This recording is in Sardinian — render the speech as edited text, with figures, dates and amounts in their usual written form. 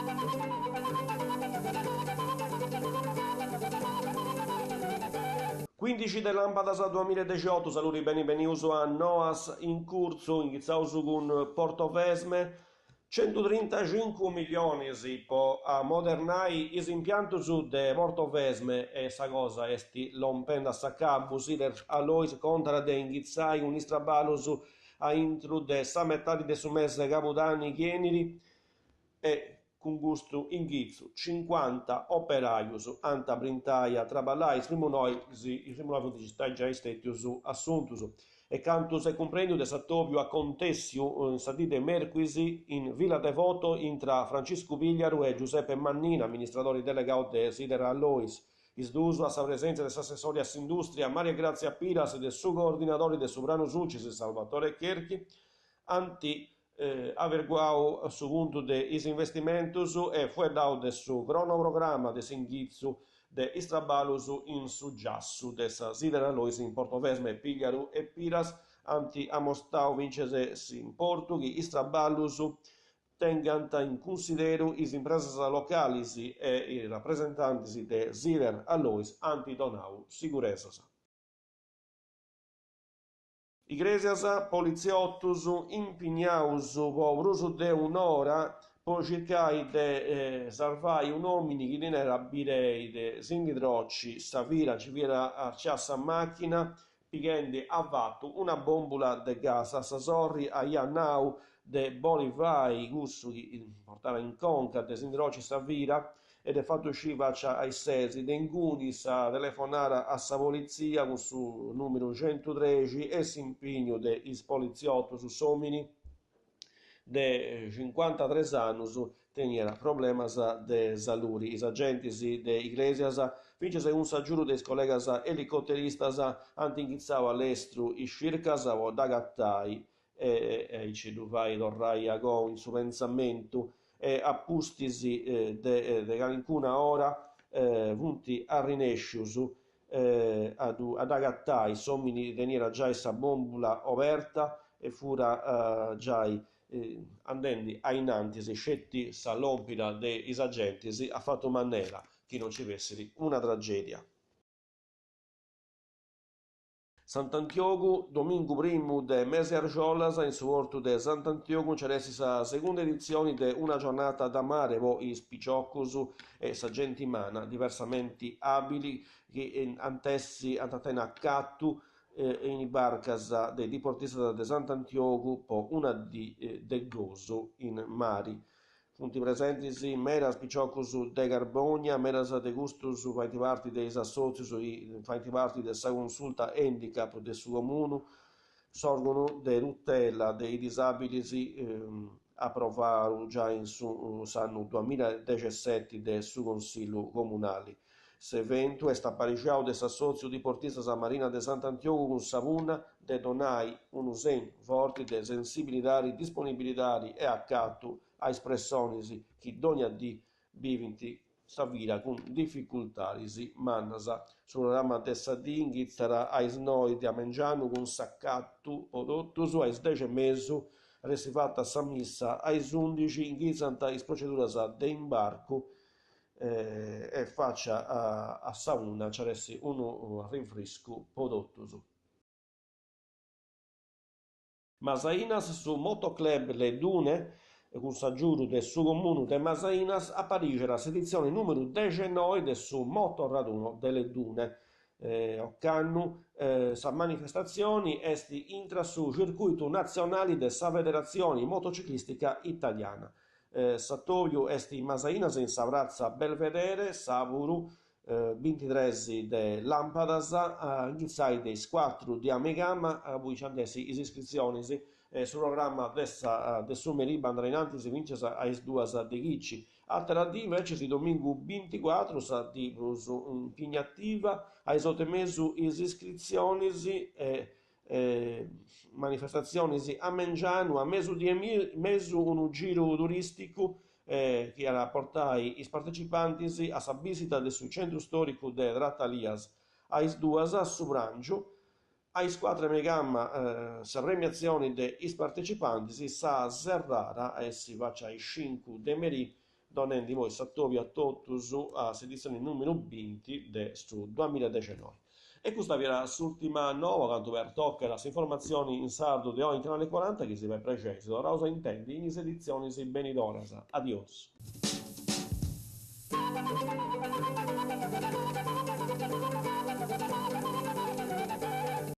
15 de làmpadas duamiladexiotu, saludi beni benius a Noas in Curtzu, inghitzaus cun Portovesme, Centutrintacincu millionis po amodernai is impiantus de Portovesme e sa cosa est lompendi a s'acabu, Sider Alloys contat de inghitzai cun is traballus a intru de sa metadi de su mesi de cabudanni chi 'enit e cun custu inghitzu cincuanta operajus ant a brintai a traballai, is primus noi is primus noi funt giai stètius assuntus. E cantu s'est cumprendiu de s'atobiu acontèssiu in sa dì de mèrcuis in Villa Devoto intra Franciscu Pigliaru e Giuseppe Mannina, amministradori delegau de Sider Alloys. Is duus a sa presèntzia de s'assessori a s'Indùstria Maria Grazia Piras e de su coordinadori de su Pranu Sulcis Salvatore Cherchi ant averguau su puntu de is investimentus e fueddau de su cronoprograma de s'inghitzu de is traballus in su giassu de sa Sider Alloys in Portovesme. Pigliaru e Piras ant amostau fintzas s'importu chi is traballus tengant in cunsideru is impresas localis e is rapresentantis de Sider Alloys ant donau siguresas. Igrèsias, politziotus impignaus po prus de un'ora po circai de sarvai un'òmini chi teniat bidei de si ndi troci sa vida, nci fiat arciada sa màchina pighendi avatu una bòmbula de gas. A sa sorri aiat nau de boli fai cussu chi portàt in conca de si ndi troci sa vida e dd'at fatu sciri faci a is ses de inguni sa telefonada a sa politzia cun su numeru centutrexi e s'impignu de is politziotus. S'omini de cincuantatres annus teniat problemas de saludi. Is agentis de Igrèsias, fintzas cun s'agiudu de is collegas elicoteristas, ant inghitzau a lestru is circas po dd'agatai e aici ddu fai torrai agoa in su pentzamentu e a pustis de calincuna ora funt arrinèscius a ddu dd'agatai, s'òmini teniat giai sa bòmbula oberta e furat giai andendi a in antis, sceti sa lòmpida de is agentis at fatu manera chi non nci fessit una tragèdia. Sant'Antiogu, Domingu primu de mesi argiolas in su portu de Sant'Antiogu nci at essi sa segunda editzioni de Una giornata da mare po is piciocus e sa genti manna diversamenti abili chi ant essi ant a tenni acatu in is barcas de diportistas de Sant'Antiogu po una dì de gosu in mari. Funt presentis medas piciocus de Carbònia, medas de custus faint parti de is assòtzius chi faint parti de sa Consulta Handicap de su Comunu, s'òrganu de tutela de is disàbilis aprovau giai in su s'annu duamiladexeseti de su Consillu Comunali. S'eventu est aparixau de s'assòtziu Diportistas Marina de Sant'Antiogu cun sa punna de donai unu segnu forti de sensibilidadi, disponibilidadi e acatu a is pressonis chi dònnia dì bivint sa vida cun dificultadis mannas. Su programma de sa dì inghitzat a is noi de a mengianu cun s'acatu po totus, a is dexi e mesu at essi fata sa missa, a is undixi inghitzant is proceduras de imbarcu e faci a sa una nci at essi unu arrinfriscu po totus. Masainas, Su Motoclub Le Dune, cun s'agiudu de su Comunu de Masainas, aparixat s'editzioni nùmeru dexennoi de su Motoraduno delle Dune. Ocannu sa manifestatzioni est intra su circùitu natzionali de sa Federatzioni Motociclìstica Italiana. S'atòbiu est in Masainas in sa pratza Belvedere, sàburu bintitres de làmpadas, a inghitzai de is cuatru de a megama, poi nci ant essi is iscritzionis. Su programma de sa de su merì bandat in antis fintzas a is duas de chici. Àtera dì invecis, domingu binticuatru, sa dì prus impignativa, a is otu e mesu is iscritzionis e Manifestatzionis a mengianu, a mesudì e mesu unu giru turìsticu chi at a portai is partecipantis a sa bìsita de su centru stòricu de Tratalias, a is duas su pràngiu, a is cuatru e megama sa premiatzioni de is partecipantis, sa serrada at essi faci a is cincu de merì. Donendi imoi s'atobiu a totus a s'editzioni numeru binti de su duamiladexennoi. E custa fiat s'ùrtima noa cantu pertocat s'informatzioni in sardu de oi in Canale Cuaranta, chi si fait prexeri si torraus a intendi in is editzionis benidoras. Adiosu.